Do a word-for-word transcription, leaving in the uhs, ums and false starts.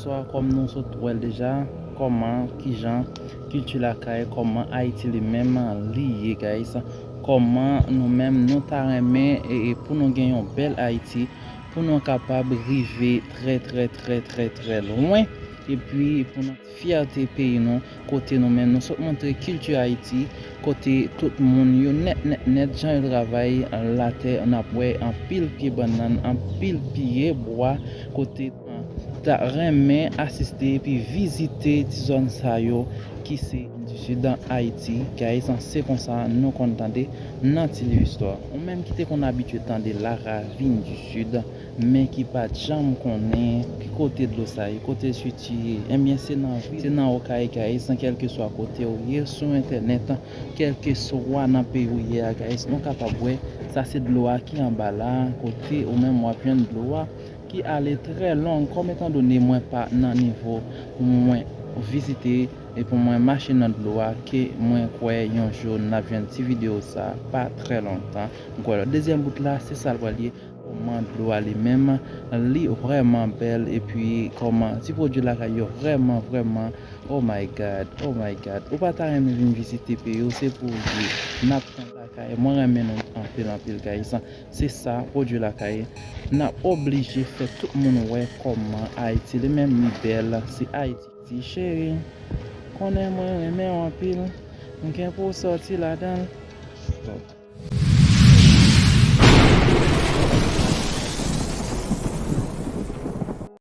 Istwa kòm nou sot wè l deja, kòman, kijan, kilti lakay, kòman Ayiti li menm li ye, guys. Kòman nou menm nou ta renmen e, e pou nou gen yon bèl Ayiti, pou nou kapab rive trè, trè, trè, trè, trè lwen, epi pou nou fyète peyi nou, kote nou menm nou sot montre kilti Ayiti, kote tout moun yo nèt, nèt, nèt, jan yo travay latè, n ap wè anpil pye bannann, anpil pye bwa, kote ta renmen asiste epi vizite ti zòn sa yo ki se di Sid Ayiti, guys, se konsa nou konn tande nan ti liv istwa. Ou menm ki te konn abitye tande la ravine du Sud, men ki pa t janm konnen ki kote dlo sa ye, kote l sitiye, ebyen, se nan vi, se nan Okay, guys, kèlkeswa kote w ye sou entènèt, kèlkeswa nan peyi w ye a, guys, nou kapab wè sa se dlo a ki anba la, kote ou menm w ap jwenn dlo a ki ale trè long, kòm etandone mwen pa nan nivo pou mwen vizite e pou mwen mache nan dlo a, ke mwen kwè yon jou n ap jwenn ti videyo sa pa trè lontan. M kwè lòt dezyèm bout la, se sa l pral ye. Kòman dlo a li menm, li vrèman bèl, epi kòman ti pwodui lakay yo vrèman, vrèman, oh my God, oh my God. Ou pa ta renmen vin vizite peyi w, se pou w di n ap tann lakay. Mwen renmen nou anpil, anpil, guys. Se sa, pwodui lakay. N ap oblije fè tout moun wè kòman Ayiti li menm li bèl. Se Ayiti. Ti cheri, konnen mwen renmen w anpil. M gen pou w sòti ladan l. Bon.